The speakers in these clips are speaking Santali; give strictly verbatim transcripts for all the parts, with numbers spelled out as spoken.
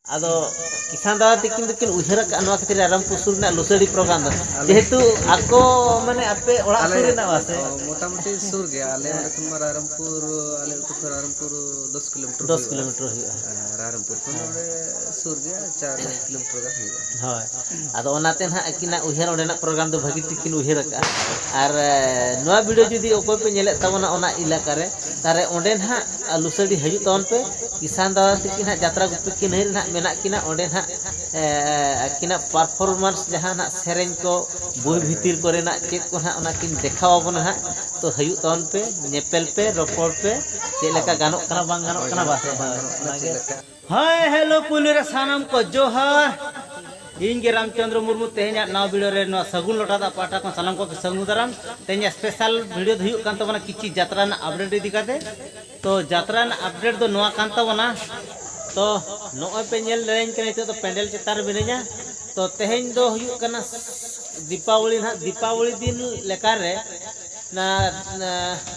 ᱟᱫᱚ ᱠᱤᱥᱟᱱ ᱫᱟᱫᱟ ᱛᱟᱹᱠᱤᱱ ᱫᱚᱠᱤᱱ ᱩᱭᱦᱟᱹᱨ ᱟᱠᱟᱫᱼᱟ ᱱᱚᱣᱟ ᱠᱷᱟᱹᱛᱤᱨ ᱨᱟᱭᱨᱚᱝᱯᱩᱨ ᱥᱩᱨ ᱨᱮᱱᱟᱜ ᱞᱩᱥᱟᱹᱲᱤ ᱯᱨᱳᱜᱨᱟᱢ ᱫᱚ, ᱟᱞᱮ ᱡᱮᱦᱮᱛᱩ ᱟᱠᱚ ᱢᱟᱱᱮ ᱟᱯᱮ ᱚᱲᱟᱜ ᱥᱩᱨ ᱟᱞᱮ ᱨᱮᱱᱟᱜ ᱵᱟᱝ ᱥᱮ? ᱚ, ᱢᱚᱴᱟᱢᱩᱴᱤ ᱥᱩᱨ ᱜᱮᱭᱟ᱾ ᱟᱞᱮ ᱚᱸᱰᱮ ᱠᱷᱚᱱ ᱢᱟ ᱨᱟᱭᱨᱚᱝᱯᱩᱨ, ᱟᱞᱮ ᱟᱹᱛᱩ ᱠᱷᱚᱱ ᱨᱟᱭᱨᱚᱝᱯᱩᱨ ᱫᱚᱥ ᱠᱤᱞᱳᱢᱤᱴᱟᱨ ᱫᱚᱥ ᱦᱩᱭᱩᱜᱼᱟ᱾ ᱠᱤᱞᱳᱢᱤᱴᱟᱨ ᱦᱩᱭᱩᱜᱼᱟ᱾ ᱦᱮᱸ, ᱨᱟᱭᱨᱚᱝᱯᱩᱨ ᱠᱷᱚᱱ ᱦᱮᱸ᱾ ᱱᱚᱰᱮ ᱥᱩᱨ ᱜᱮᱭᱟ, ᱪᱟᱨ ᱠᱤᱞᱳᱢᱤᱴᱟᱨ ᱜᱟᱱ ᱦᱩᱭᱩᱜᱼᱟ᱾ ᱦᱳᱭ, ᱟᱫᱚ ᱚᱱᱟᱛᱮ ᱱᱟᱦᱟᱜ ᱟᱹᱠᱤᱱᱟᱜ ᱩᱭᱦᱟᱹᱨ ᱚᱸᱰᱮᱱᱟᱜ ᱯᱨᱳᱜᱨᱟᱢ ᱫᱚ ᱵᱷᱟᱹᱜᱤ ᱴᱷᱤᱠ ᱠᱤᱱ ᱩᱭᱦᱟᱹᱨ ᱟᱠᱟᱫᱼᱟ᱾ ᱟᱨ ᱮ, ᱱᱚᱣᱟ ᱵᱷᱤᱰᱤᱭᱳ ᱡᱩᱫᱤ ᱚᱠᱚᱭ ᱯᱮ ᱧᱮᱞᱮᱫ ᱛᱟᱵᱚᱱᱟ ᱚᱱᱟ ᱮᱞᱟᱠᱟ ᱨᱮ, ᱛᱟᱦᱚᱞᱮ ᱚᱸᱰᱮ ᱱᱟᱦᱟᱜ ᱞᱩᱥᱟᱹᱲᱤ ᱦᱤᱡᱩᱜ ᱛᱟᱵᱚᱱ ᱯᱮ᱾ ᱠᱤᱥᱟᱱ ᱫᱟᱫᱟ ᱛᱟᱹᱠᱤᱱ ᱱᱟᱦᱟᱜ ᱡᱟᱛᱨᱟ ᱜᱩᱯᱤ ᱠᱤᱱᱟᱹᱭ ᱨᱮ ᱱᱟᱦᱟᱜ ᱢᱮᱱᱟᱜ ᱠᱤᱱᱟ, ᱚᱸᱰᱮ ᱱᱟᱦᱟᱜ ᱮ, ᱟᱹᱠᱤᱱᱟᱜ ᱯᱟᱨᱯᱷᱚᱨᱢᱟᱱᱥ ᱡᱟᱦᱟᱸ ᱱᱟᱦᱟᱜ ᱥᱮᱨᱮᱧ ᱠᱚ, ᱵᱳᱭ ᱵᱷᱤᱛᱤᱨ ᱠᱚᱨᱮᱱᱟᱜ ᱪᱮᱫ ᱠᱚ ᱱᱟᱦᱟᱜ ᱚᱱᱟ ᱠᱤᱱ ᱫᱮᱠᱷᱟᱣ ᱟᱵᱚᱱᱟ ᱱᱟᱦᱟᱜ᱾ ᱛᱚ ᱦᱤᱡᱩᱜ ᱛᱟᱵᱚᱱ ᱯᱮ, ᱧᱮᱯᱮᱞ ᱯᱮ, ᱨᱚᱯᱚᱲ ᱯᱮ, ᱪᱮᱫ ᱞᱮᱠᱟ ᱜᱟᱱᱚᱜ ᱠᱟᱱᱟ ᱵᱟᱝ ᱜᱟᱱᱚᱜ ᱠᱟᱱᱟ ᱵᱟᱥ᱾ ᱦᱳᱭ, ᱚᱱᱟᱜᱮ᱾ ᱦᱳᱭ, ᱦᱮᱞᱳ ᱯᱩᱭᱞᱩ ᱨᱮ ᱥᱟᱱᱟᱢ ᱠᱚ ᱡᱚᱦᱟᱨ᱾ ᱤᱧ ᱜᱮ ᱨᱟᱢᱪᱚᱸᱫᱽᱨᱚ ᱢᱩᱨᱢᱩ᱾ ᱛᱮᱦᱮᱧᱟᱜ ᱱᱟᱣᱟ ᱵᱷᱤᱰᱤᱭᱳ ᱨᱮ ᱱᱚᱣᱟ ᱥᱟᱹᱜᱩᱱ ᱞᱚᱴᱟ ᱫᱟᱜ ᱯᱟᱦᱴᱟ ᱠᱷᱚᱱ ᱥᱟᱱᱟᱢ ᱠᱚ ᱥᱟᱹᱜᱩᱱ ᱫᱟᱨᱟᱢ᱾ ᱛᱮᱦᱮᱧᱟᱜ ᱥᱯᱮᱥᱟᱞ ᱵᱷᱤᱰᱤᱭᱳ ᱫᱚ ᱦᱩᱭᱩᱜ ᱠᱟᱱ ᱛᱟᱵᱚᱱᱟ ᱠᱤᱪᱷᱤ ᱡᱟᱛᱨᱟ ᱨᱮᱱᱟᱜ ᱟᱯᱰᱮᱴ ᱤᱫᱤ ᱠᱟᱛᱮ᱾ ᱛᱚ ᱡᱟᱛᱨᱟ ᱨᱮᱱᱟᱜ ᱟᱯᱰᱮᱴ ᱫᱚ ᱱᱚᱣᱟ ᱠᱟᱱ ᱛᱟᱵᱚᱱᱟ᱾ ᱛᱚ ᱱᱚᱜᱼᱚᱭ ᱯᱮ ᱧᱮᱞ ᱫᱟᱲᱮᱭᱟᱹᱧ ᱠᱟᱱᱟ, ᱱᱤᱛᱚᱜ ᱫᱚ ᱯᱮᱱᱰᱮᱞ ᱪᱮᱛᱟᱱ ᱨᱮ ᱢᱤᱱᱟᱹᱧᱟ᱾ ᱛᱚ ᱛᱮᱦᱮᱧ ᱫᱚ ᱦᱩᱭᱩᱜ ᱠᱟᱱᱟ ᱫᱤᱯᱟᱵᱚᱞᱤ ᱱᱟᱦᱟᱜ, ᱫᱤᱯᱟᱵᱚᱞᱤ ᱫᱤᱱ ᱞᱮᱠᱟᱨᱮ ᱱᱟ, ᱱᱟ,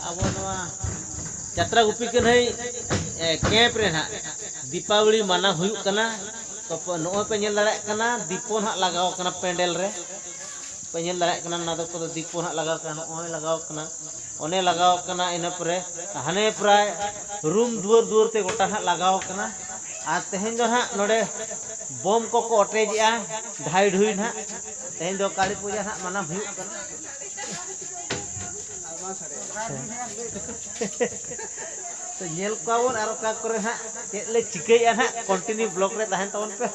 ᱟᱵᱚ ᱱᱚᱣᱟ ᱡᱟᱛᱨᱟ ᱜᱩᱯᱤ ᱠᱟᱹᱱᱦᱟᱹᱭ, ᱮ, ᱠᱮᱢᱯ ᱨᱮ ᱱᱟᱦᱟᱜ ᱫᱤᱯᱟᱵᱚᱞᱤ ᱢᱟᱱᱟᱣ ᱦᱩᱭᱩᱜ ᱠᱟᱱᱟ᱾ ᱛᱚ ᱯᱮ, ᱱᱚᱜᱼᱚᱭ ᱯᱮ ᱧᱮᱞ ᱫᱟᱲᱮᱭᱟᱜ ᱠᱟᱱᱟ, ᱫᱤᱯᱚ ᱱᱟᱦᱟᱜ ᱞᱟᱜᱟᱣ ᱠᱟᱱᱟ ᱯᱮᱱᱰᱮᱞ ᱨᱮ᱾ ᱯᱮ ᱧᱮᱞ ᱫᱟᱲᱮᱭᱟᱜ ᱠᱟᱱᱟ, ᱱᱚᱣᱟ ᱫᱚ ᱠᱚᱫᱚ ᱫᱤᱯᱚ ᱱᱟᱦᱟᱜ ᱞᱟᱜᱟᱣ ᱠᱟᱱᱟ, ᱱᱚᱜᱼᱚᱭ ᱞᱟᱜᱟᱣ ᱠᱟᱱᱟ, ᱚᱱᱮ ᱞᱟᱜᱟᱣ ᱠᱟᱱᱟ, ᱤᱱᱟᱹ ᱯᱚᱨᱮ ᱦᱟᱱᱮ ᱯᱨᱟᱭ ᱨᱩᱢ ᱫᱩᱣᱟᱹᱨ ᱫᱩᱣᱟᱹᱨ ᱛᱮ ᱜᱚᱴᱟ ᱱᱟᱦᱟᱜ ᱞᱟᱜᱟᱣ ᱠᱟᱱᱟ᱾ ᱟᱨ ᱛᱮᱦᱮᱧ ᱫᱚ ᱱᱟᱦᱟᱜ ᱱᱚᱰᱮ ᱵᱳᱢ ᱠᱚᱠᱚ ᱚᱴᱮᱡᱮᱜᱼᱟ, ᱰᱷᱟᱭ ᱰᱷᱩᱭ ᱱᱟᱦᱟᱜ᱾ ᱛᱮᱦᱮᱧ ᱫᱚ ᱠᱟᱹᱞᱤ ᱯᱩᱡᱟᱹ ᱱᱟᱦᱟᱜ ᱢᱟᱱᱟᱣ ᱦᱩᱭᱩᱜ ᱠᱟᱱᱟ᱾ ᱛᱚ ᱧᱮᱞ ᱠᱚᱣᱟ ᱵᱚᱱ ᱟᱨ ᱚᱠᱟ ᱠᱚᱨᱮ ᱱᱟᱦᱟᱜ ᱪᱮᱫ ᱞᱮ ᱪᱤᱠᱟᱹᱭᱮᱜᱼᱟ ᱱᱟᱦᱟᱜ, ᱠᱚᱱᱴᱤᱱᱤᱭᱩ ᱵᱞᱚᱜ ᱨᱮ ᱛᱟᱦᱮᱱ ᱛᱟᱵᱚᱱ ᱯᱮ᱾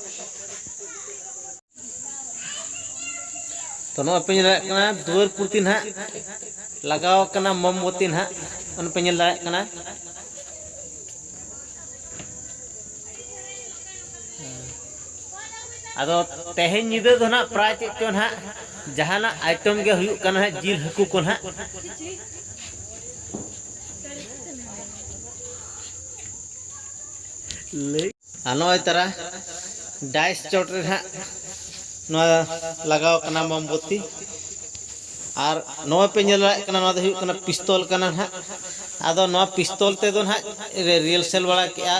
ᱛᱚ ᱱᱚᱜᱼᱚᱭ ᱯᱮ ᱧᱮᱞ ᱫᱟᱲᱮᱭᱟᱜ ᱠᱟᱱᱟ, ᱫᱩᱣᱟᱹᱨ ᱯᱩᱨᱛᱤ ᱱᱟᱦᱟᱜ ᱞᱟᱜᱟᱣ ᱠᱟᱱᱟ ᱢᱳᱢᱵᱚᱛᱤ ᱱᱟᱦᱟᱜ, ᱚᱱᱟ ᱯᱮ ᱧᱮᱞ ᱫᱟᱲᱮᱭᱟᱜ ᱠᱟᱱᱟ᱾ ᱟᱫᱚ ᱛᱮᱦᱮᱧ ᱧᱤᱫᱟᱹ ᱫᱚ ᱱᱟᱦᱟᱜ ᱯᱨᱟᱭ ᱪᱮᱫ ᱪᱚ ᱱᱟᱦᱟᱜ ᱡᱟᱦᱟᱱᱟᱜ ᱟᱭᱴᱮᱢ ᱜᱮ ᱦᱩᱭᱩᱜ ᱠᱟᱱᱟ ᱱᱟᱦᱟᱜ, ᱡᱤᱞ ᱦᱟᱹᱠᱩ ᱠᱚ ᱱᱟᱦᱟᱜ᱾ ᱞᱟᱹᱭ ᱟᱨ ᱱᱚᱜᱼᱚᱭ ᱛᱟᱨᱟ ᱰᱟᱭᱤᱥ ᱪᱚᱴ ᱨᱮ ᱱᱟᱦᱟᱜ ᱱᱚᱣᱟ ᱞᱟᱜᱟᱣ ᱠᱟᱱᱟ ᱢᱳᱢᱵᱚᱛᱤ᱾ ᱟᱨ ᱱᱚᱜᱼᱚᱭ ᱯᱮ ᱧᱮᱞ ᱫᱟᱲᱮᱭᱟᱜ ᱠᱟᱱᱟ, ᱱᱚᱣᱟ ᱫᱚ ᱦᱩᱭᱩᱜ ᱠᱟᱱᱟ ᱯᱤᱥᱛᱚᱞ ᱠᱟᱱᱟ ᱱᱟᱦᱟᱜ᱾ ᱟᱫᱚ ᱱᱚᱣᱟ ᱯᱤᱥᱛᱚᱞ ᱛᱮᱫᱚ ᱱᱟᱦᱟᱜ ᱨᱤᱦᱟᱨᱥᱮᱞ ᱵᱟᱲᱟ ᱠᱮᱜᱼᱟ,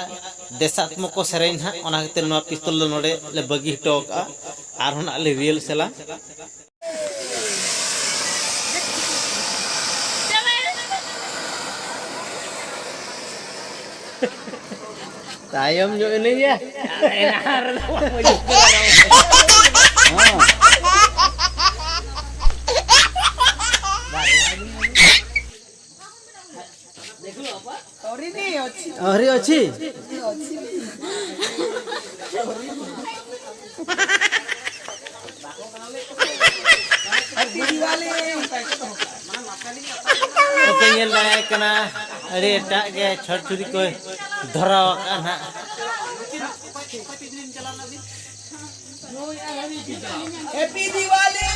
ᱫᱮᱥᱟᱛᱢᱚᱠᱚ ᱥᱮᱨᱮᱧ ᱱᱟᱦᱟᱜ, ᱚᱱᱟ ᱠᱷᱟᱹᱛᱤᱨ ᱱᱚᱣᱟ ᱯᱤᱥᱛᱚᱞ ᱫᱚ ᱱᱚᱰᱮ ᱞᱮ ᱵᱟᱹᱜᱤ ᱦᱚᱴᱚ ᱠᱟᱜᱼᱟ᱾ ᱟᱨᱦᱚᱸ ᱱᱟᱦᱟᱜ ᱞᱮ ᱨᱤᱦᱟᱨᱥᱮᱞᱟ᱾ ᱛᱟᱭᱚᱢ ᱧᱚᱜ ᱮᱱᱟᱹᱧᱟ᱾ ᱟᱹᱣᱨᱤ ᱚᱪᱷᱤ? ᱵᱟᱯᱮ ᱧᱮᱞ ᱫᱟᱲᱮᱭᱟᱜ ᱠᱟᱱᱟ, ᱟᱹᱰᱤ ᱮᱴᱟᱜ ᱜᱮ ᱪᱷᱚᱲ ᱪᱷᱩᱨᱤ ᱠᱚ ᱫᱷᱚᱨᱟᱣ ᱟᱠᱟᱫᱼᱟ ᱱᱟᱦᱟᱜ᱾ Happy Diwali!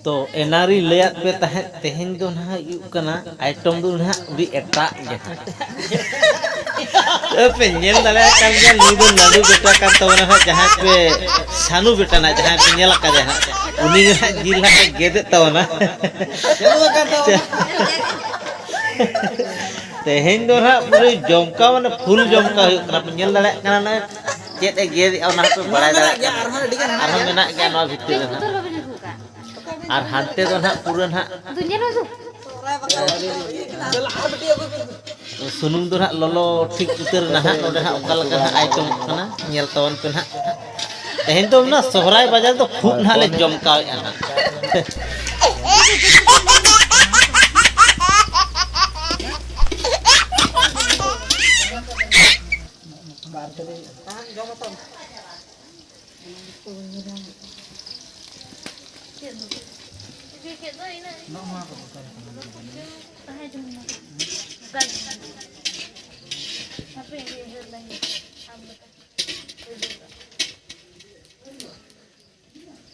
ᱛᱚ ᱮᱱᱟᱨᱤᱧ ᱞᱟᱹᱭᱟᱫ ᱯᱮ ᱛᱟᱦᱮᱸᱫ, ᱛᱮᱦᱮᱧ ᱫᱚ ᱱᱟᱦᱟᱜ ᱦᱩᱭᱩᱜ ᱠᱟᱱᱟ, ᱟᱭᱴᱚᱢ ᱫᱚ ᱱᱟᱦᱟᱜ ᱟᱹᱰᱤ ᱮᱴᱟᱜ ᱜᱮ ᱱᱟᱦᱟᱜ᱾ ᱯᱮ ᱧᱮᱞ ᱫᱟᱲᱮᱭᱟᱜ ᱠᱟᱱ ᱜᱮᱭᱟ, ᱱᱩᱭ ᱫᱚ ᱱᱟᱹᱰᱩ ᱵᱮᱴᱟ ᱠᱟᱱ ᱛᱟᱵᱚᱱᱟ ᱦᱟᱸᱜ, ᱡᱟᱦᱟᱸᱭ ᱯᱮ ᱥᱟᱱᱩ ᱵᱮᱴᱟ ᱱᱟᱜ ᱡᱟᱦᱟᱸᱭ ᱯᱮ ᱧᱮᱞ ᱟᱠᱟᱫᱮᱭᱟ ᱦᱟᱸᱜ, ᱩᱱᱤ ᱜᱮ ᱱᱟᱦᱟᱜ ᱡᱤᱞ ᱦᱟᱸᱜ ᱮ ᱜᱮᱫᱮᱫ ᱛᱟᱵᱚᱱᱟ᱾ ᱛᱮᱦᱮᱧ ᱫᱚ ᱱᱟᱦᱟᱜ ᱯᱩᱨᱟᱹ ᱡᱚᱢᱠᱟᱣ, ᱢᱟᱱᱮ ᱯᱷᱩᱞ ᱡᱚᱢᱠᱟᱣ ᱦᱩᱭᱩᱜ ᱠᱟᱱᱟ᱾ ᱯᱮ ᱧᱮᱞ ᱫᱟᱲᱮᱭᱟᱜ ᱠᱟᱱᱟ ᱱᱚᱜᱼᱚᱭ ᱪᱮᱫ ᱮ ᱜᱮᱫᱮᱜᱼᱟ, ᱚᱱᱟ ᱦᱚᱸᱯᱮ ᱵᱟᱲᱟᱭ ᱫᱟᱲᱮᱭᱟᱜ ᱠᱟᱱᱟ᱾ ᱟᱨᱦᱚᱸ ᱢᱮᱱᱟᱜ ᱜᱮᱭᱟ ᱱᱚᱣᱟ ᱵᱷᱤᱛᱤᱨ ᱨᱮ ᱱᱟᱦᱟᱜ᱾ ᱟᱨ ᱦᱟᱱᱛᱮ ᱫᱚ ᱱᱟᱦᱟᱜ ᱯᱩᱨᱟᱹ ᱱᱟᱦᱟᱜ ᱥᱩᱱᱩᱢ ᱫᱚ ᱱᱟᱦᱟᱜ ᱞᱚᱞᱚ ᱴᱷᱤᱠ ᱩᱛᱟᱹᱨ ᱱᱟᱦᱟᱜ᱾ ᱱᱚᱰᱮ ᱱᱟᱦᱟᱜ ᱚᱠᱟ ᱞᱮᱠᱟ ᱱᱟᱦᱟᱜ ᱟᱭᱴᱚᱢᱚᱜ ᱠᱟᱱᱟ, ᱧᱮᱞ ᱛᱟᱵᱚᱱ ᱯᱮ ᱱᱟᱦᱟᱜ᱾ ᱛᱮᱦᱮᱧ ᱫᱚ ᱚᱱᱟ ᱥᱚᱦᱨᱟᱭ ᱵᱟᱡᱟᱨ ᱫᱚ ᱠᱷᱩᱵ ᱱᱟᱦᱟᱜ ᱞᱮ ᱡᱚᱢᱠᱟᱣᱮᱫᱼᱟ ᱱᱟᱦᱟᱜ᱾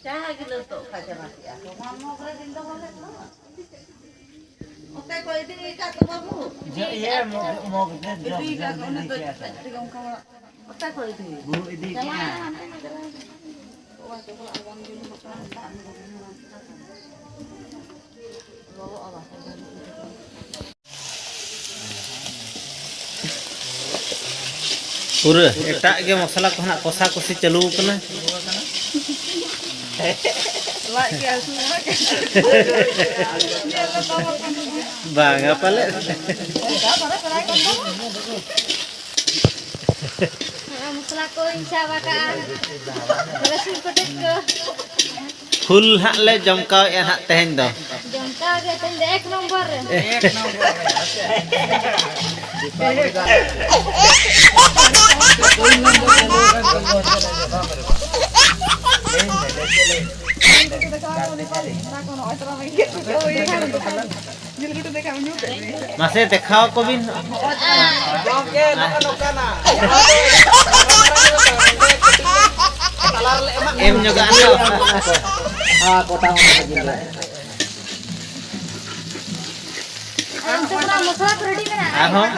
ᱪᱟ ᱜᱤᱞᱟᱹᱥ ᱫᱚ ᱚᱠᱟ ᱪᱟᱵᱟ ᱠᱮᱜᱼᱟ? ᱱᱚᱣᱟ ᱢᱚᱜᱽ ᱨᱮ ᱫᱤᱱ ᱫᱚ ᱵᱟᱞᱮ ᱠᱚ᱾ ᱚᱠᱚᱭ ᱠᱚ ᱤᱫᱤ ᱟᱠᱟᱫ ᱛᱟᱵᱚᱱᱟ ᱵᱚ? ᱡᱚ-, ᱤᱭᱟᱹ, ᱢᱚᱜᱽ, ᱢᱚᱜᱽ ᱫᱮ, ᱤᱫᱤ ᱡᱚᱜᱽ ᱟᱠᱟᱫ ᱡᱚᱜᱽ ᱠᱚ, ᱩᱱᱤ ᱫᱚ ᱤᱫᱤ ᱠᱮᱜᱼᱟ᱾ ᱪᱮᱫ ᱞᱮᱠᱟ ᱚᱱᱠᱟ ᱦᱚᱲᱟᱜ? ᱚᱠᱚᱭ ᱠᱚ ᱤᱫᱤ? ᱵᱚᱦᱩ ᱤᱫᱤ ᱠᱮᱜᱼᱟ᱾ ᱪᱟᱞᱟᱜᱼᱟ, ᱦᱟᱱᱛᱮ ᱱᱟᱛᱮ ᱨᱮ᱾ ᱞᱚᱞᱚᱜᱼᱟ ᱵᱟᱝ? ᱯᱩᱨᱟᱹ ᱮᱴᱟᱜ ᱜᱮ ᱢᱚᱥᱞᱟ ᱠᱚ ᱱᱟᱜ ᱠᱚᱥᱟ ᱠᱚᱥᱤ ᱪᱟᱹᱞᱩ ᱟᱠᱟᱱᱟ᱾ ᱞᱟᱡ ᱜᱮ ᱦᱟᱹᱥᱩ ᱠᱟᱱᱟ᱾ ᱵᱟᱝᱟ ᱯᱟᱞᱮ᱾ ᱦᱮᱸ, ᱢᱚᱥᱞᱟ ᱠᱚᱧ ᱥᱟᱵ ᱟᱠᱟᱜᱼᱟ᱾ ᱨᱟᱹᱥᱩᱱ ᱠᱚᱴᱮᱡ ᱠᱚ᱾ ᱯᱷᱩᱞ ᱦᱟᱸᱜ ᱞᱮ ᱡᱚᱢᱠᱟᱣᱮᱜᱼᱟ ᱦᱟᱸᱜ ᱛᱮᱦᱮᱧ ᱫᱚ᱾ ᱡᱚᱢᱠᱟᱣ ᱜᱮ ᱛᱮᱦᱮᱧ ᱫᱚ ᱮᱠ ᱱᱚᱢᱵᱚᱨ ᱨᱮ᱾ ᱢᱟᱥᱮ ᱫᱮᱠᱷᱟᱣ ᱠᱚᱵᱤᱱ᱾ ᱜᱚᱢᱠᱮ, ᱱᱚᱜᱼᱚ ᱱᱚᱝᱠᱟᱱᱟᱜ᱾ ᱛᱟᱞᱟ ᱨᱮᱞᱮ ᱮᱢᱟᱜ ᱮᱢ ᱧᱚᱜᱟᱜ ᱟᱞᱮ᱾ ᱦᱮᱸ, ᱠᱚᱴᱟ ᱦᱚᱸ ᱡᱤᱞ ᱨᱮ᱾ ᱚᱱᱛᱮ ᱠᱷᱚᱱᱟᱜ ᱢᱚᱥᱞᱟ ᱠᱚ ᱨᱮᱰᱤ ᱢᱮᱱᱟᱜᱼᱟ᱾ ᱟᱨᱦᱚᱸ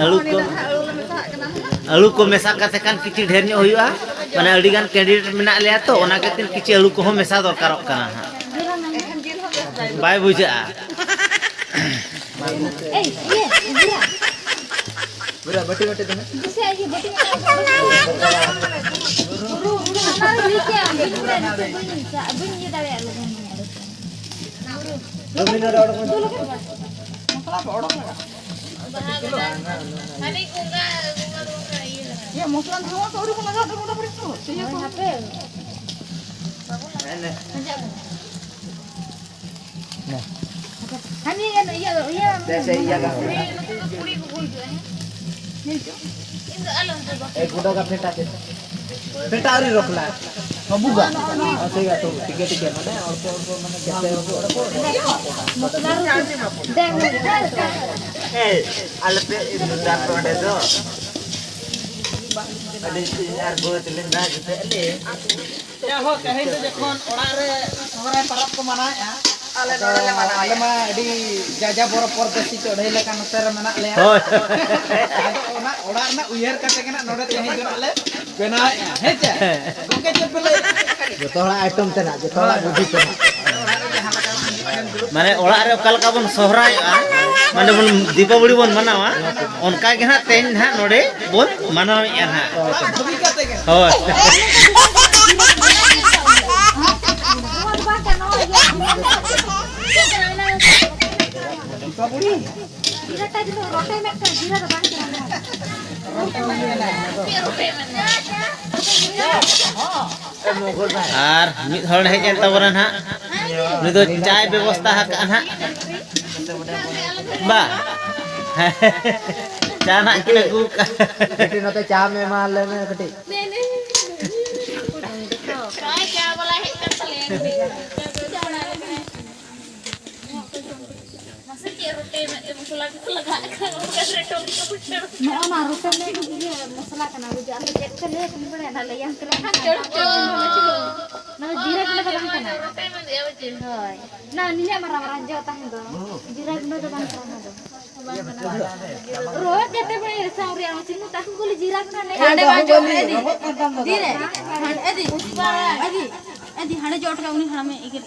ᱟᱹᱞᱩ ᱠᱚ᱾ ᱟᱹᱞᱩ ᱞᱮ ᱢᱮᱥᱟᱜ ᱠᱟᱱᱟ᱾ ᱟᱹᱞᱩ ᱠᱚ ᱢᱮᱥᱟ ᱠᱟᱛᱮ ᱠᱷᱟᱱ ᱠᱤᱪᱷᱩ ᱰᱷᱮᱨ ᱧᱚᱜ ᱦᱩᱭᱩᱜᱼᱟ᱾ ᱢᱟᱱᱮ ᱟᱹᱰᱤ ᱜᱟᱱ ᱠᱮᱱᱰᱤᱰᱮᱴ ᱢᱮᱱᱟᱜ ᱞᱮᱭᱟ ᱛᱚ, ᱚᱱᱟ ᱠᱷᱟᱹᱛᱤᱨ ᱠᱤᱪᱷᱩ ᱟᱹᱞᱩ ᱠᱚᱦᱚᱸ ᱢᱮᱥᱟ ᱫᱚᱨᱠᱟᱨᱚᱜ ᱠᱟᱱᱟ ᱦᱟᱸᱜ᱾ ᱵᱟᱭ ᱵᱩᱡᱷᱟᱹᱜᱼᱟ᱾ ᱮᱭ, ᱤᱭᱟᱹ, ᱤᱭᱟᱹ᱾ ᱵᱩᱨᱟ, ᱵᱟᱹᱴᱤ, ᱵᱟᱹᱴᱤ ᱫᱚ ᱱᱟᱜ᱾ ᱫᱤᱥᱟᱹ, ᱤᱭᱟᱹ, ᱵᱟᱹᱴᱤ ᱢᱮᱱᱟᱜᱼᱟ᱾ ᱵᱩᱨᱩ, ᱵᱩᱨᱩ, ᱚᱱᱟ ᱫᱚ ᱞᱟᱹᱭ ᱠᱮᱜᱼᱟ, ᱵᱟᱹᱧ ᱵᱟᱲᱟᱭᱟ, ᱱᱤᱛᱚᱜ ᱵᱟᱹᱧ ᱥᱟ-, ᱵᱟᱹᱧ ᱤᱭᱟᱹ ᱫᱟᱲᱮᱭᱟᱜ ᱞᱟᱹᱜᱤᱫ᱾ ᱨᱚᱵᱤᱱᱫᱨᱚ ᱚᱰᱚᱠ ᱢᱮ᱾ ᱫᱩ ᱞᱮᱠᱟᱱ ᱵᱟᱝ᱾ ᱢᱚᱥᱞᱟ ᱠᱚ ᱚᱰᱚᱠ ᱞᱟᱜᱟᱜᱼᱟ᱾ ᱦᱟᱹᱱᱤ ᱜᱚᱸᱜᱟ, ᱜᱚᱸᱜᱟ ᱫᱚ ᱚᱱᱠᱟ ᱤᱭᱟᱹ ᱞᱟᱜᱟᱜᱼᱟ᱾ ᱤᱭᱟᱹ, ᱢᱚᱥᱞᱟ ᱫᱷᱩᱣᱟᱹ ᱠᱚ ᱟᱹᱣᱨᱤ ᱠᱚ ᱞᱟᱜᱟᱣ ᱫᱚ, ᱢᱚᱴᱟᱢᱩᱴᱤ ᱠᱚ ᱥᱤᱭᱟᱹ ᱠᱚ᱾ ᱦᱳᱭ, ᱦᱟᱯᱮ᱾ ᱦᱟᱹᱱᱤ ᱤᱭᱟᱹ, ᱤᱭᱟᱹ, ᱡᱮᱥᱮ ᱤᱭᱟᱹ ᱞᱟᱜᱟᱣ ᱢᱮ᱾ ᱱᱚᱛᱮ ᱫᱚ ᱠᱩᱲᱤ ᱠᱚᱠᱚ ᱦᱤᱡᱩᱜᱼᱟ, ᱦᱮᱸ? ᱦᱮᱸ ᱪᱚ᱾ ᱤᱧ ᱫᱚ ᱟᱞᱚᱢ ᱫᱚ ᱵᱟᱠᱚ ᱮ, ᱜᱩᱰᱟ ᱠᱟ ᱯᱷᱮᱴᱟ ᱥᱮ? ᱯᱷᱮᱴᱟ ᱟᱹᱣᱨᱤ ᱨᱚᱠᱷᱞᱟ᱾ ᱵᱟᱹᱵᱩ ᱜᱟ᱾ ᱦᱮᱸ, ᱴᱷᱤᱠ ᱜᱮᱭᱟ, ᱴᱷᱤᱠ ᱜᱮᱭᱟ, ᱢᱟᱱᱮ ᱚᱞᱯᱚ, ᱚᱞᱯᱚ, ᱢᱟᱱᱮ ᱡᱟᱛᱮ ᱢᱚᱥᱞᱟ ᱨᱩᱴᱤ᱾ ᱫᱮᱠᱷ, ᱫᱮᱠᱷ, ᱫᱮᱠᱷ᱾ ᱮ, ᱟᱞᱮ ᱯᱮ ᱤᱫᱤ ᱫᱟ ᱱᱚᱰᱮ ᱫᱚ᱾ ᱟᱹᱰᱤ ᱟᱨ ᱵᱟᱹᱫᱽ ᱞᱮᱸᱫᱟ ᱡᱩᱛᱟᱹᱜ ᱟᱞᱮ᱾ ᱡᱟᱭᱦᱳᱠ, ᱛᱮᱦᱮᱧ ᱫᱚ ᱡᱚᱠᱷᱚᱱ ᱚᱲᱟᱜ ᱨᱮ ᱥᱚᱦᱨᱟᱭ ᱯᱟᱨᱟᱵᱽ ᱠᱚ ᱢᱟᱱᱟᱣᱮᱫᱼᱟ, ᱟᱞᱮ ᱱᱚᱰᱮ ᱞᱮ ᱢᱟᱱᱟᱣᱮᱫᱼᱟ᱾ ᱟᱞᱮ ᱢᱟ ᱟᱹᱰᱤ ᱡᱟᱡᱟ ᱵᱚᱨᱚ ᱯᱚᱨᱫᱮᱥᱤ ᱪᱚᱲᱦᱮ ᱞᱮᱠᱟ ᱱᱚᱛᱮ ᱨᱮ ᱢᱮᱱᱟᱜ ᱞᱮᱭᱟ᱾ ᱦᱳᱭ᱾ ᱟᱫᱚ ᱚᱱᱟ ᱚᱲᱟᱜ ᱨᱮᱱᱟᱜ ᱩᱭᱦᱟᱹᱨ ᱠᱟᱛᱮ ᱜᱮ ᱱᱟᱜ ᱱᱚᱰᱮ ᱛᱮᱦᱮᱧ ᱫᱚ ᱱᱟᱜ ᱞᱮ ᱵᱮᱱᱟᱣᱮᱫᱼᱟ, ᱦᱮᱸ ᱪᱮ? ᱜᱚᱢᱠᱮ, ᱪᱮᱫ ᱯᱮ ᱞᱟᱹᱭᱮᱫᱼᱟ? ᱡᱚᱛᱚ ᱦᱚᱲᱟᱜ ᱟᱭᱴᱮᱢ ᱛᱮᱱᱟᱜ, ᱡᱚᱛᱚ ᱦᱚᱲᱟᱜ ᱵᱩᱫᱷᱤ ᱛᱮᱱᱟᱜ᱾ ᱢᱟᱱᱮ ᱚᱲᱟᱜ ᱨᱮ ᱚᱠᱟ ᱞᱮᱠᱟ ᱵᱚᱱ ᱥᱚᱦᱨᱟᱭᱚᱜᱼᱟ, ᱢᱟᱱᱮ ᱵᱚᱱ ᱫᱤᱯᱟᱵᱚᱞᱤ ᱵᱚᱱ ᱢᱟᱱᱟᱣᱟ, ᱚᱱᱠᱟ ᱜᱮ ᱱᱟᱜ ᱛᱮᱦᱮᱧ ᱱᱟᱜ ᱱᱚᱰᱮ ᱵᱚᱱ ᱢᱟᱱᱟᱣᱮᱫᱼᱟ ᱱᱟᱜ᱾ ᱦᱳᱭ᱾ ᱟᱨ ᱢᱤᱫ ᱦᱚᱲ ᱦᱮᱡ ᱮᱱ ᱛᱟᱵᱚᱱᱟ ᱱᱟᱦᱟᱜ᱾ ᱩᱱᱤ ᱫᱚ ᱪᱟᱭ ᱵᱮᱵᱚᱥᱛᱷᱟ ᱟᱠᱟᱫᱼᱟ ᱱᱟᱦᱟᱜ᱾ ᱵᱟ᱾ ᱪᱟ ᱱᱟᱦᱟᱜ ᱠᱤᱱ ᱟᱹᱜᱩ ᱠᱟᱜᱼᱟ᱾ ᱠᱟᱹᱴᱤᱡ ᱱᱚᱛᱮ ᱪᱟ ᱢᱮ, ᱢᱟ ᱞᱟᱹᱭ ᱢᱮ ᱠᱟᱹᱴᱤᱡ᱾ ᱢᱟᱥᱮ ᱪᱮᱫ ᱨᱚᱴᱮ ᱢᱮᱫ ᱛᱮ ᱢᱚᱥᱞᱟ ᱠᱚᱠᱚ ᱞᱟᱜᱟᱜ ᱠᱟᱱᱟ, ᱚᱱᱠᱟ ᱨᱮᱴᱚ ᱜᱮᱠᱚ ᱵᱩᱡᱷᱟᱹᱣ᱾ ᱱᱚᱜᱼᱚ ᱱᱟ ᱨᱚᱴᱮ ᱢᱮᱫ ᱤᱭᱟᱹ ᱢᱚᱥᱞᱟ ᱠᱟᱱᱟ, ᱵᱩᱡᱷᱟᱹᱣ? ᱟᱯᱮ ᱪᱮᱫ ᱯᱮ ᱞᱟᱹᱭᱟ, ᱵᱟᱹᱧ ᱵᱟᱲᱟᱭᱟ, ᱱᱟ ᱞᱟᱹᱭᱟᱢ ᱠᱟᱱᱟ᱾ ᱚᱱᱟ ᱫᱚ ᱡᱤᱨᱟᱹ ᱜᱩᱸᱰᱟᱹ ᱫᱚ ᱵᱟᱝ ᱠᱟᱱᱟ᱾ ᱨᱚᱴᱮ ᱢᱮᱫ ᱫᱚ ᱵᱩᱡᱷᱟᱹᱣ᱾ ᱦᱳᱭ, ᱱᱟ ᱱᱤᱱᱟᱹᱜ ᱢᱟᱨᱟᱝ ᱢᱟᱨᱟᱝ ᱡᱚ ᱛᱟᱦᱮᱱ ᱫᱚ, ᱡᱤᱨᱟᱹ ᱜᱩᱸᱰᱟᱹ ᱫᱚ ᱵᱟᱝ ᱠᱟᱱᱟ ᱚᱱᱟ ᱫᱚ᱾ ᱨᱚᱦᱚᱲ ᱠᱟᱛᱮ ᱵᱚᱱ ᱤᱥᱤᱱ ᱨᱮᱭᱟᱜ ᱢᱮᱥᱤᱱ ᱫᱚ ᱛᱟᱦᱮᱸ ᱠᱚᱞᱮ ᱡᱤᱨᱟᱹ ᱜᱩᱸᱰᱟᱹ ᱞᱮ ᱦᱟᱸᱰᱮ ᱵᱟᱝ ᱡᱚ, ᱮᱫᱤ᱾ ᱫᱤᱨᱮ, ᱮᱫᱤ, ᱮᱫᱤ, ᱮᱫᱤ, ᱦᱟᱸᱰᱮ ᱡᱚ ᱚᱴᱚ ᱠᱟᱜ ᱩᱱᱤ ᱦᱟᱲᱟᱢᱮ ᱤᱭᱟᱹ ᱠᱮᱫ᱾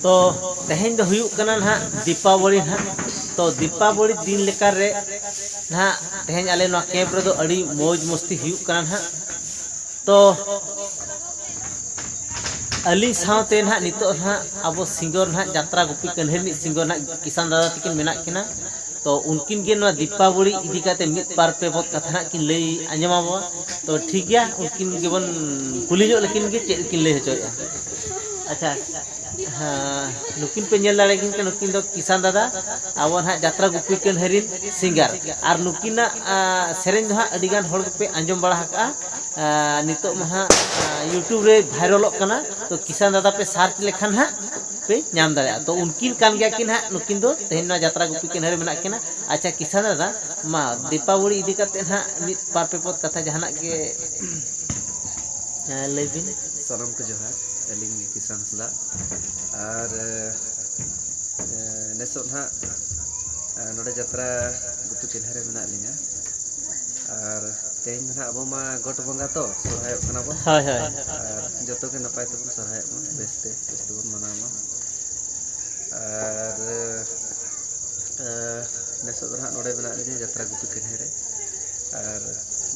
ᱛᱚ ᱛᱮᱦᱮᱧ ᱫᱚ ᱦᱩᱭᱩᱜ ᱠᱟᱱᱟ ᱱᱟᱦᱟᱜ ᱫᱤᱯᱟᱵᱚᱞᱤ ᱱᱟᱦᱟᱜ᱾ ᱛᱚ ᱫᱤᱯᱟᱵᱚᱞᱤ ᱫᱤᱱ ᱞᱮᱠᱟᱨᱮ ᱱᱟᱦᱟᱜ ᱛᱮᱦᱮᱧ ᱟᱞᱮ ᱱᱚᱣᱟ ᱠᱮᱢᱯ ᱨᱮᱫᱚ ᱟᱹᱰᱤ ᱢᱚᱡᱽ ᱢᱚᱥᱛᱤ ᱦᱩᱭᱩᱜ ᱠᱟᱱᱟ ᱱᱟᱦᱟᱜ᱾ ᱛᱚ ᱟᱹᱞᱤᱧ ᱥᱟᱶᱛᱮ ᱱᱟᱦᱟᱜ ᱱᱤᱛᱚᱜ ᱱᱟᱦᱟᱜ ᱟᱵᱚ ᱥᱤᱝᱜᱚᱨ ᱱᱟᱦᱟᱜ ᱡᱟᱛᱨᱟ ᱜᱩᱯᱤ ᱠᱟᱹᱱᱦᱤ ᱨᱤᱱᱤᱡ ᱥᱤᱝᱜᱚᱨ ᱱᱟᱦᱟᱜ ᱠᱤᱥᱟᱱ ᱫᱟᱫᱟ ᱛᱟᱹᱠᱤᱱ ᱢᱮᱱᱟᱜ ᱠᱤᱱᱟ᱾ ᱛᱚ ᱩᱱᱠᱤᱱ ᱜᱮ ᱱᱚᱣᱟ ᱫᱤᱯᱟᱵᱚᱞᱤ ᱤᱫᱤ ᱠᱟᱛᱮ ᱢᱤᱫ ᱵᱟᱨ ᱯᱮ ᱵᱚᱫ ᱠᱟᱛᱷᱟ ᱱᱟᱦᱟᱜ ᱠᱤᱱ ᱞᱟᱹᱭ ᱟᱸᱡᱚᱢ ᱟᱵᱚᱣᱟ᱾ ᱛᱚ ᱴᱷᱤᱠ ᱜᱮᱭᱟ, ᱩᱱᱠᱤᱱ ᱜᱮᱵᱚᱱ ᱠᱩᱞᱤ ᱧᱚᱜ ᱞᱮᱠᱤᱱ ᱜᱮ ᱪᱮᱫ ᱠᱤᱱ ᱞᱟᱹᱭ ᱦᱚᱪᱚᱭᱮᱫᱼᱟ᱾ ᱟᱪᱪᱷᱟ, ᱦᱮᱸ, ᱱᱩᱠᱤᱱ ᱯᱮ ᱧᱮᱞ ᱫᱟᱲᱮᱭᱟᱠᱤᱱ ᱠᱟᱱᱟ, ᱱᱩᱠᱤᱱ ᱫᱚ ᱠᱤᱥᱟᱱ ᱫᱟᱫᱟ, ᱟᱵᱚ ᱱᱟᱦᱟᱜ ᱡᱟᱛᱨᱟ ᱜᱩᱯᱤ ᱠᱟᱹᱱᱦᱟᱹᱨᱤᱱ ᱥᱤᱝᱜᱟᱨ᱾ ᱟᱨ ᱱᱩᱠᱤᱱᱟᱜ ᱟ, ᱥᱮᱨᱮᱧ ᱫᱚ ᱦᱟᱸᱜ ᱟᱹᱰᱤᱜᱟᱱ ᱦᱚᱲ ᱜᱮᱯᱮ ᱟᱸᱡᱚᱢ ᱵᱟᱲᱟ ᱟᱠᱟᱫᱼᱟ᱾ ᱟ, ᱱᱤᱛᱚᱜ ᱢᱟ ᱦᱟᱸᱜ ᱟ, YouTube ᱨᱮ ᱵᱷᱟᱭᱨᱟᱞᱚᱜ ᱠᱟᱱᱟ᱾ ᱛᱚ ᱠᱤᱥᱟᱱ ᱫᱟᱫᱟ ᱯᱮ ᱥᱟᱨᱪ ᱞᱮᱠᱷᱟᱱ ᱦᱟᱸᱜ ᱯᱮ ᱧᱟᱢ ᱫᱟᱲᱮᱭᱟᱜᱼᱟ᱾ ᱛᱚ ᱩᱱᱠᱤᱱ ᱠᱟᱱ ᱜᱮᱭᱟ ᱠᱤᱱ ᱦᱟᱸᱜ, ᱱᱩᱠᱤᱱ ᱫᱚ ᱛᱮᱦᱮᱧ ᱱᱚᱣᱟ ᱡᱟᱛᱨᱟ ᱜᱩᱯᱤ ᱠᱟᱹᱱᱦᱟᱹᱨᱤ ᱢᱮᱱᱟᱜ ᱠᱤᱱᱟ᱾ ᱟᱪᱪᱷᱟ ᱠᱤᱥᱟᱱ ᱫᱟᱫᱟ, ᱢᱟ ᱫᱤᱯᱟᱵᱚᱞᱤ ᱤᱫᱤ ᱠᱟᱛᱮ ᱦᱟᱸᱜ ᱢᱤᱫ ᱵᱟᱨ ᱯᱮ ᱯᱚᱫ ᱠᱟᱛᱷᱟ ᱡᱟᱦᱟᱱᱟᱜ ᱜᱮ ᱦᱮᱸ, ᱞᱟᱹᱭ ᱵᱤᱱ᱾ ᱥᱟᱱᱟᱢ ᱠᱚ ᱡᱚᱦᱟᱨ, ᱟᱹᱞᱤᱧ ᱜᱮ ᱠᱤᱥᱟᱱ ᱦᱟᱸᱥᱫᱟ᱾ ᱟᱨ ᱮ, ᱱᱮᱥᱚᱜ ᱱᱟᱦᱟᱜ ᱮ, ᱱᱚᱰᱮ ᱡᱟᱛᱨᱟ ᱜᱩᱯᱤ ᱠᱟᱹᱱᱦᱟᱹᱨᱤ ᱨᱮ ᱢᱮᱱᱟᱜ ᱞᱤᱧᱟ᱾ ᱟᱨ ᱛᱮᱦᱮᱧ ᱫᱚ ᱱᱟᱦᱟᱜ ᱟᱵᱚ ᱢᱟ ᱜᱚᱴ ᱵᱚᱸᱜᱟ ᱛᱚ, ᱥᱚᱨᱦᱟᱭᱚᱜ ᱠᱟᱱᱟ ᱵᱚᱱ᱾ ᱦᱳᱭ, ᱦᱳᱭ᱾ ᱟᱨ ᱡᱚᱛᱚ ᱜᱮ ᱱᱟᱯᱟᱭ ᱛᱮᱵᱚᱱ ᱥᱚᱨᱦᱟᱭᱚᱜ ᱢᱟ, ᱵᱮᱥᱛᱮ ᱵᱮᱥ ᱛᱮᱵᱚᱱ ᱢᱟᱱᱟᱣ ᱢᱟ᱾ ᱟᱨ ᱮ, ᱱᱮᱥᱚᱜ ᱫᱚ ᱱᱟᱦᱟᱜ ᱱᱚᱰᱮ ᱢᱮᱱᱟᱜ ᱞᱤᱧᱟ ᱡᱟᱛᱨᱟ ᱜᱩᱯᱤ ᱠᱟᱹᱱᱦᱟᱹᱨᱤ ᱨᱮ᱾ ᱟᱨ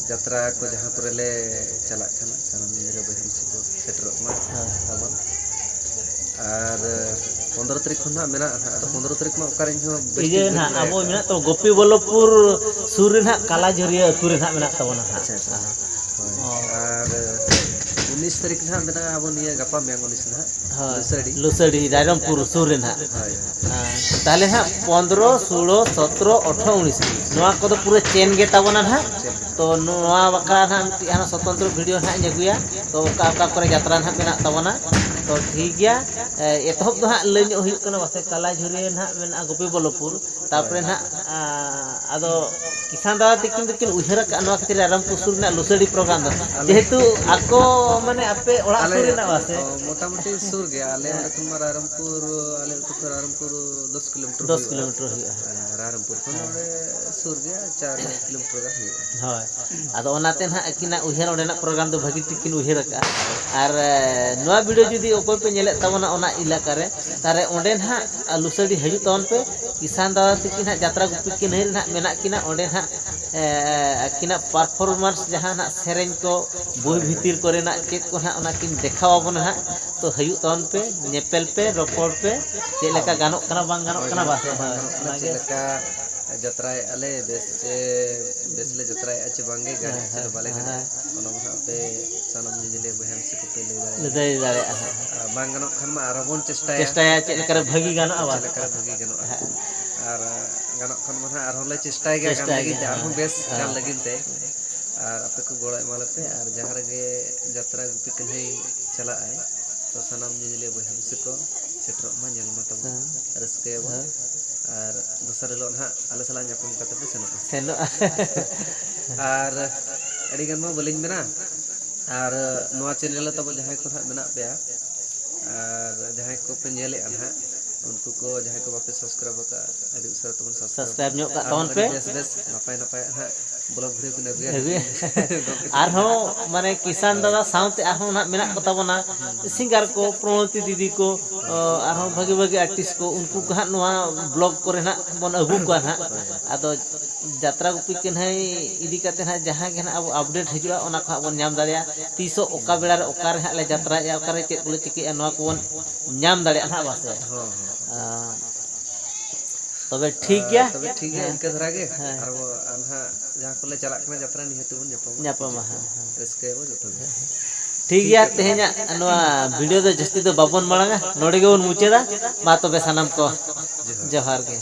ᱡᱟᱛᱨᱟ ᱠᱚ ᱡᱟᱦᱟᱸ ᱠᱚᱨᱮ ᱞᱮ ᱪᱟᱞᱟᱜ ᱠᱟᱱᱟ, ᱥᱟᱱᱟᱢ ᱧᱤᱧᱤᱞ ᱵᱚᱭᱦᱟ ᱢᱤᱥᱤ ᱠᱚ ᱥᱮᱴᱮᱨᱚᱜ ᱢᱟ ᱦᱮᱸ᱾ ᱛᱟᱵᱚᱱ᱾ ᱟᱨ ᱯᱚᱱᱫᱽᱨᱚ ᱛᱟᱹᱨᱤᱠᱷ ᱠᱷᱚᱱ ᱱᱟᱦᱟᱜ ᱢᱮᱱᱟᱜᱼᱟ ᱱᱟᱦᱟᱜ, ᱟᱫᱚ ᱯᱚᱱᱫᱽᱨᱚ ᱛᱟᱹᱨᱤᱠᱷ ᱢᱟ ᱚᱠᱟᱨᱮ ᱤᱧ ᱦᱚᱸ ᱵᱮᱥ ᱤᱭᱟᱹ ᱴᱷᱤᱠ ᱵᱟᱹᱧ ᱱᱟᱦᱟᱜ, ᱵᱟᱲᱟᱭᱟ᱾ ᱟᱵᱚ ᱢᱮᱱᱟᱜ ᱛᱟᱵᱚ ᱜᱳᱯᱤ ᱵᱚᱞᱞᱚᱵᱽᱯᱩᱨ ᱥᱩᱨ ᱨᱮ ᱱᱟᱦᱟᱜ ᱠᱟᱞᱟᱡᱷᱟᱹᱨᱤᱭᱟᱹ ᱟᱹᱛᱩ ᱨᱮ ᱱᱟᱦᱟᱜ ᱢᱮᱱᱟᱜ ᱛᱟᱵᱚᱱᱟ ᱱᱟᱦᱟᱜ᱾ ᱟᱪᱪᱷᱟ, ᱟᱪᱪᱷᱟ᱾ ᱦᱮᱸ᱾ ᱦᱳᱭ᱾ ᱟᱨ ᱩᱱᱤᱥ ᱛᱟᱹᱨᱤᱠᱷ ᱱᱟᱦᱟᱜ ᱢᱮᱱᱟᱜᱼᱟ ᱟᱵᱚ ᱱᱤᱭᱟᱹ ᱜᱟᱯᱟ ᱢᱮᱭᱟᱝ ᱩᱱᱤᱥ ᱱᱟᱦᱟᱜ᱾ ᱦᱳᱭ᱾ ᱞᱩᱥᱟᱹᱰᱤ᱾ ᱞᱩᱥᱟᱹᱰᱤ, ᱨᱟᱭᱨᱚᱝᱯᱩᱨ ᱥᱩᱨ ᱨᱮ ᱱᱟᱦᱟᱜ᱾ ᱦᱳᱭ᱾ ᱦᱮᱸ᱾ ᱛᱟᱦᱚᱞᱮ ᱦᱟᱸᱜ ᱯᱚᱱᱫᱽᱨᱚ, ᱥᱳᱞᱳ, ᱥᱚᱛᱨᱚ, ᱟᱴᱷᱨᱚ, ᱩᱱᱤᱥ, ᱱᱚᱣᱟ ᱠᱚᱫᱚ ᱯᱩᱨᱟᱹ ᱪᱮᱱ ᱜᱮ ᱛᱟᱵᱚᱱᱟ ᱱᱟᱦᱟᱜ᱾ ᱪᱮᱱ᱾ ᱛᱚ ᱱᱚᱣᱟ ᱵᱟᱠᱷᱨᱟ ᱱᱟᱦᱟᱜ ᱢᱤᱫᱴᱤᱡ ᱟᱨᱦᱚᱸ ᱥᱚᱛᱚᱱᱛᱨᱚ ᱵᱷᱤᱰᱤᱭᱳ ᱱᱟᱦᱟᱜ ᱤᱧ ᱟᱹᱜᱩᱭᱟ᱾ ᱛᱚ ᱚᱠᱟ ᱚᱠᱟ ᱠᱚᱨᱮ ᱡᱟᱛᱨᱟ ᱱᱟᱦᱟᱜ ᱢᱮᱱᱟᱜ ᱛᱟᱵᱚᱱᱟ᱾ ᱛᱚ ᱴᱷᱤᱠ ᱜᱮᱭᱟ᱾ ᱮ, ᱮᱛᱚᱦᱚᱵ ᱫᱚ ᱦᱟᱸᱜ ᱞᱟᱹᱭ ᱧᱚᱜ ᱦᱩᱭᱩᱜ ᱠᱟᱱᱟ, ᱯᱟᱥᱮᱡ ᱠᱟᱞᱟᱡᱷᱩᱨᱤ ᱱᱟᱦᱟᱜ ᱢᱮᱱᱟᱜᱼᱟ ᱜᱳᱯᱤ ᱵᱚᱞᱞᱚᱯᱩᱨ᱾ ᱛᱟᱨᱯᱚᱨᱮ ᱦᱳᱭ᱾ ᱱᱟᱦᱟᱜ, ᱟ, ᱟᱫᱚ ᱠᱤᱥᱟᱱ ᱫᱟᱫᱟ ᱛᱟᱹᱠᱤᱱ ᱫᱚᱠᱤᱱ ᱩᱭᱦᱟᱹᱨ ᱟᱠᱟᱫᱼᱟ ᱱᱚᱣᱟ ᱠᱷᱟᱹᱛᱤᱨ ᱨᱟᱭᱨᱚᱝᱯᱩᱨ ᱥᱩᱨ ᱨᱮᱱᱟᱜ ᱞᱩᱥᱟᱹᱰᱤ ᱯᱨᱳᱜᱨᱟᱢ ᱫᱚ᱾ ᱟᱞᱮ ᱡᱮᱦᱮᱛᱩ ᱟᱠᱚ ᱢᱟᱱᱮ ᱟᱯᱮ ᱚᱲᱟᱜ ᱟᱞᱮ, ᱥᱩᱨ ᱨᱮᱱᱟᱜ ᱵᱟᱝ ᱥᱮ? ᱚ, ᱢᱚᱴᱟᱢᱩᱴᱤ ᱥᱩᱨ ᱜᱮᱭᱟ᱾ ᱟᱞᱮ ᱦᱮᱸ᱾ ᱚᱸᱰᱮ ᱠᱷᱚᱱ ᱢᱟ ᱨᱟᱭᱨᱚᱝᱯᱩᱨ, ᱟᱞᱮ ᱟᱹᱛᱩ ᱠᱷᱚᱱ ᱨᱟᱭᱨᱚᱝᱯᱩᱨ ᱫᱚᱥ ᱠᱤᱞᱳᱢᱤᱴᱟᱨ ᱫᱚᱥ ᱦᱩᱭᱩᱜᱼᱟ᱾ ᱠᱤᱞᱳᱢᱤᱴᱟᱨ ᱦᱩᱭᱩᱜᱼᱟ᱾ ᱦᱮᱸ, ᱨᱟᱭᱨᱚᱝᱯᱩᱨ ᱠᱷᱚᱱ ᱦᱮᱸ᱾ ᱱᱚᱰᱮ ᱥᱩᱨ ᱜᱮᱭᱟ, ᱪᱟᱨ ᱠᱤᱞᱳᱢᱤᱴᱟᱨ ᱜᱟᱱ ᱦᱩᱭᱩᱜᱼᱟ᱾ ᱦᱳᱭ᱾ ᱟᱫᱚ ᱚᱱᱟᱛᱮ ᱱᱟᱦᱟᱜ ᱟᱹᱠᱤᱱᱟᱜ ᱩᱭᱦᱟᱹᱨ ᱚᱸᱰᱮᱱᱟᱜ ᱯᱨᱳᱜᱨᱟᱢ ᱫᱚ ᱵᱷᱟᱹᱜᱤ ᱴᱷᱤᱠ ᱠᱤᱱ ᱩᱭᱦᱟᱹᱨ ᱟᱠᱟᱫᱼᱟ᱾ ᱟᱨ, ᱮ, ᱱᱚᱣᱟ ᱵᱷᱤᱰᱤᱭᱳ ᱡᱩᱫᱤ ᱚᱠᱚᱭ ᱯᱮ ᱧᱮᱞᱮᱫ ᱛᱟᱵᱚᱱᱟ ᱚᱱᱟ ᱮᱞᱟᱠᱟ ᱨᱮ, ᱛᱟᱦᱚᱞᱮ ᱚᱸᱰᱮ ᱱᱟᱦᱟᱜ ᱞᱩᱥᱟᱹᱰᱤ ᱦᱤᱡᱩᱜ ᱛᱟᱵᱚᱱ ᱯᱮ᱾ ᱠᱤᱥᱟᱱ ᱫᱟᱫᱟ ᱛᱟᱹᱠᱤᱱ ᱦᱟᱸᱜ ᱡᱟᱛᱨᱟ ᱜᱩᱯᱤ ᱠᱤᱱ ᱦᱟᱹᱨ ᱱᱟᱦᱟᱜ ᱢᱮᱱᱟᱜ ᱠᱤᱱᱟ, ᱚᱸᱰᱮ ᱱᱟᱦᱟᱜ, ᱮ, ᱟᱹᱠᱤᱱᱟᱜ ᱯᱟᱨᱯᱷᱚᱨᱢᱟᱱᱥ ᱡᱟᱦᱟᱸ ᱱᱟᱦᱟᱜ ᱥᱮᱨᱮᱧ ᱠᱚ, ᱵᱳᱭ ᱵᱷᱤᱛᱤᱨ ᱠᱚᱨᱮᱱᱟᱜ ᱪᱮᱫ ᱠᱚ ᱱᱟᱦᱟᱜ ᱚᱱᱟ ᱠᱤᱱ ᱫᱮᱠᱷᱟᱣ ᱟᱵᱚᱱᱟ ᱱᱟᱦᱟᱜ᱾ ᱛᱚ ᱦᱤᱡᱩᱜ ᱛᱟᱵᱚᱱ ᱯᱮ, ᱧᱮᱯᱮᱞ ᱯᱮ, ᱨᱚᱯᱚᱲ ᱯᱮ, ᱪᱮᱫ ᱞᱮᱠᱟ ᱜᱟᱱᱚᱜ ᱠᱟᱱᱟ ᱵᱟᱝ ᱜᱟᱱᱚᱜ ᱠᱟᱱᱟ, ᱵᱟᱥ ᱦᱳᱭ, ᱪᱮᱫ ᱚᱱᱟᱜᱮ᱾ ᱞᱮᱠᱟ ᱡᱟᱛᱨᱟᱭᱮᱫᱼᱟ ᱞᱮ, ᱵᱮᱥ ᱪᱮ ᱵᱮᱥ ᱞᱮ ᱡᱟᱛᱨᱟᱭᱮᱫᱼᱟ ᱪᱮ ᱵᱟᱝᱜᱮ, ᱜᱟᱹᱲᱤ ᱦᱮᱸ, ᱪᱮ ᱦᱮᱸ, ᱵᱟᱞᱮ ᱦᱮᱸ, ᱜᱟᱹᱲᱤ᱾ ᱦᱮᱸ᱾ ᱚᱱᱟ ᱢᱟ ᱦᱟᱸᱜ ᱟᱯᱮ ᱥᱟᱱᱟᱢ ᱧᱮᱧᱮᱞᱤᱭᱟᱹ ᱵᱚᱭᱦᱟ ᱢᱤᱥᱤ ᱠᱚᱯᱮ ᱞᱟᱹᱭ ᱫᱟᱲᱮᱭᱟᱜᱼᱟ᱾ ᱞᱟᱹᱭ ᱫᱟᱲᱮᱭᱟᱜᱼᱟ ᱦᱟᱸᱜ᱾ ᱟᱨ ᱵᱟᱝ ᱜᱟᱱᱚᱜ ᱠᱷᱟᱱ ᱢᱟ ᱟᱨᱦᱚᱸ ᱵᱚᱱ ᱪᱮᱥᱴᱟᱭᱟ᱾ ᱪᱮᱥᱴᱟᱭᱟ ᱪᱮᱫ ᱞᱮᱠᱟᱨᱮ ᱵᱷᱟᱹᱜᱤ ᱜᱟᱱᱚᱜᱼᱟ, ᱪᱮᱫ ᱵᱟᱝ? ᱞᱮᱠᱟᱨᱮ ᱵᱷᱟᱹᱜᱤ ᱜᱟᱱᱚᱜᱼᱟ᱾ ᱦᱮᱸ᱾ ᱟᱨ ᱜᱟᱱᱚᱜ ᱠᱷᱟᱱ ᱢᱟ ᱦᱟᱸᱜ ᱟᱨᱦᱚᱸ ᱞᱮ ᱪᱮᱥᱴᱟᱭ ᱜᱮᱭᱟ ᱜᱟᱱ ᱪᱮᱥᱴᱟᱭ ᱞᱟᱹᱜᱤᱫ ᱛᱮ, ᱜᱮᱭᱟ, ᱟᱨᱦᱚᱸ ᱦᱮᱸ᱾ ᱵᱮᱥ ᱜᱟᱱ ᱦᱮᱸ᱾ ᱞᱟᱹᱜᱤᱫ ᱛᱮ᱾ ᱟᱨ ᱟᱯᱮ ᱠᱚ ᱜᱚᱲᱚ ᱮᱢᱟ ᱞᱮᱯᱮ, ᱟᱨ ᱡᱟᱦᱟᱸ ᱨᱮᱜᱮ ᱡᱟᱛᱨᱟ ᱜᱩᱯᱤ ᱠᱟᱹᱱᱦᱟᱹᱭ ᱪᱟᱞᱟᱜᱼᱟᱭ, ᱛᱚ ᱥᱟᱱᱟᱢ ᱧᱮᱧᱮᱞᱤᱭᱟᱹ ᱵᱚᱭᱦᱟ ᱢᱤᱥᱤ ᱠᱚ ᱥᱮᱴᱮᱨᱚᱜ ᱢᱟ, ᱧᱮᱞ ᱢᱟ ᱛᱟᱵᱚᱱ, ᱦᱮᱸ᱾ ᱨᱟᱹᱥᱠᱟᱹᱭᱟᱵᱚᱱ᱾ ᱦᱮᱸ᱾ ᱟᱨ ᱫᱚᱥᱟᱨ ᱦᱤᱞᱳᱜ ᱱᱟᱦᱟᱜ ᱟᱞᱮ ᱥᱟᱞᱟᱜ ᱧᱟᱯᱟᱢ ᱠᱟᱛᱮ ᱯᱮ ᱥᱮᱱᱚᱜᱼᱟ᱾ ᱥᱮᱱᱚᱜᱼᱟ᱾ ᱟᱨ ᱟᱹᱰᱤ ᱜᱟᱱ ᱢᱟ ᱵᱟᱹᱞᱤᱧ ᱢᱮᱱᱟ, ᱟᱨ ᱱᱚᱣᱟ ᱪᱮᱱᱮᱞ ᱨᱮ ᱛᱟᱵᱚ ᱡᱟᱦᱟᱸᱭ ᱠᱚ ᱱᱟᱦᱟᱜ ᱢᱮᱱᱟᱜ ᱯᱮᱭᱟ, ᱟᱨ ᱡᱟᱦᱟᱸᱭ ᱠᱚᱯᱮ ᱧᱮᱞᱮᱫᱼᱟ ᱱᱟᱦᱟᱜ, ᱩᱱᱠᱩ ᱠᱚ ᱡᱟᱦᱟᱸᱭ ᱠᱚ ᱵᱟᱯᱮ ᱥᱟᱵᱥᱠᱨᱟᱭᱤᱵ ᱟᱠᱟᱫᱼᱟ, ᱟᱹᱰᱤ ᱩᱥᱟᱹᱨᱟ ᱛᱟᱵᱚᱱ ᱥᱟᱵᱥᱠᱨᱟᱭᱤᱵ ᱥᱟᱵᱥᱠᱨᱟᱭᱤᱵ ᱧᱚᱜ ᱠᱟᱜ ᱟᱨᱦᱚᱸ ᱛᱟᱵᱚᱱ ᱟᱹᱰᱤ ᱯᱮ᱾ ᱵᱮᱥ ᱵᱮᱥ ᱱᱟᱯᱟᱭ ᱱᱟᱯᱟᱭ ᱱᱟᱦᱟᱜ ᱵᱞᱚᱜ ᱵᱷᱤᱰᱤᱭᱳ ᱠᱚ ᱟᱹᱜᱩᱭᱟ᱾ ᱟᱹᱜᱩᱭᱟ᱾ ᱜᱚᱢᱠᱮ ᱛᱟᱠᱚ᱾ ᱟᱨᱦᱚᱸ ᱢᱟᱱᱮ ᱠᱤᱥᱟᱱ ᱫᱟᱫᱟ ᱥᱟᱶᱛᱮ ᱟᱨᱦᱚᱸ ᱱᱟᱦᱟᱜ ᱢᱮᱱᱟᱜ ᱠᱚ ᱛᱟᱵᱚᱱᱟ ᱥᱤᱝᱜᱟᱨ ᱠᱚ, ᱯᱨᱚᱬᱚᱛᱤ ᱫᱤᱫᱤ ᱠᱚ, ᱚ, ᱟᱨᱦᱚᱸ ᱵᱷᱟᱹᱜᱤ ᱵᱷᱟᱹᱜᱤ ᱟᱨᱴᱤᱥᱴ ᱠᱚ, ᱩᱱᱠᱩ ᱠᱚ ᱦᱟᱸᱜ ᱱᱚᱣᱟ ᱵᱞᱚᱜ ᱠᱚᱨᱮ ᱱᱟᱦᱟᱜ ᱵᱚᱱ ᱟᱹᱜᱩ ᱠᱚᱣᱟ ᱱᱟᱦᱟᱜ᱾ ᱟᱫᱚ ᱡᱟᱛᱨᱟ ᱜᱩᱯᱤ ᱠᱟᱹᱱᱦᱟᱹᱭ ᱤᱫᱤ ᱠᱟᱛᱮ ᱱᱟᱦᱟᱜ ᱡᱟᱦᱟᱸ ᱜᱮ ᱱᱟᱦᱟᱜ ᱟᱵᱚ ᱟᱯᱰᱮᱴ ᱦᱤᱡᱩᱜᱼᱟ, ᱚᱱᱟ ᱠᱚ ᱦᱟᱸᱜ ᱵᱚᱱ ᱧᱟᱢ ᱫᱟᱲᱮᱭᱟᱜᱼᱟ᱾ ᱛᱤᱥᱚᱜ ᱚᱠᱟ ᱵᱮᱲᱟ ᱨᱮ ᱚᱠᱟ ᱨᱮ ᱦᱟᱸᱜ ᱞᱮ ᱡᱟᱛᱨᱟᱭᱮᱫᱼᱟ, ᱚᱠᱟ ᱨᱮ ᱪᱮᱫ ᱠᱚᱞᱮ ᱪᱤᱠᱟᱹᱭᱮᱫᱼᱟ, ᱱᱚᱣᱟ ᱠᱚᱵᱚᱱ ᱧᱟᱢ ᱫᱟᱲᱮᱭᱟᱜᱼᱟ ᱱᱟᱦᱟᱜ, ᱵᱟᱥᱮ? ᱦᱚᱸ, ᱦᱚᱸ᱾ ᱟᱸ, ᱛᱚᱵᱮ ᱴᱷᱤᱠ ᱜᱮᱭᱟ᱾ ᱛᱚᱵᱮ ᱴᱷᱤᱠ ᱜᱮᱭᱟ, ᱦᱮᱸ᱾ ᱤᱱᱠᱟᱹ ᱫᱷᱟᱨᱟ ᱜᱮ᱾ ᱦᱮᱸ᱾ ᱟᱨ ᱟᱵᱚ ᱟᱨ ᱱᱟᱦᱟᱜ ᱡᱟᱦᱟᱸ ᱠᱚᱞᱮ ᱪᱟᱞᱟᱜ ᱠᱟᱱᱟ ᱡᱟᱛᱨᱟ, ᱱᱤᱦᱟᱹᱛ ᱵᱚᱱ ᱧᱟᱯᱟᱢᱟ᱾ ᱧᱟᱯᱟᱢᱟ, ᱦᱮᱸ, ᱦᱮᱸ᱾ ᱨᱟᱹᱥᱠᱟᱹᱭᱟᱵᱚ ᱡᱚᱛᱚ ᱜᱮ᱾ ᱴᱷᱤᱠ ᱜᱮᱭᱟ, ᱴᱷᱤᱠ ᱜᱮᱭᱟ, ᱛᱚᱵᱮ᱾ ᱛᱮᱦᱮᱧᱟᱜ ᱱᱚᱣᱟ ᱵᱷᱤᱰᱤᱭᱳ ᱫᱚ ᱡᱟᱹᱥᱛᱤ ᱫᱚ ᱵᱟᱵᱚᱱ ᱢᱟᱲᱟᱝᱟ, ᱱᱚᱰᱮ ᱜᱮᱵᱚᱱ ᱢᱩᱪᱟᱹᱫᱟ᱾ ᱢᱟ ᱛᱚᱵᱮ ᱥᱟᱱᱟᱢ ᱠᱚ ᱡᱚᱦᱟᱨ᱾ ᱡᱚᱦᱟᱨ ᱜᱮ᱾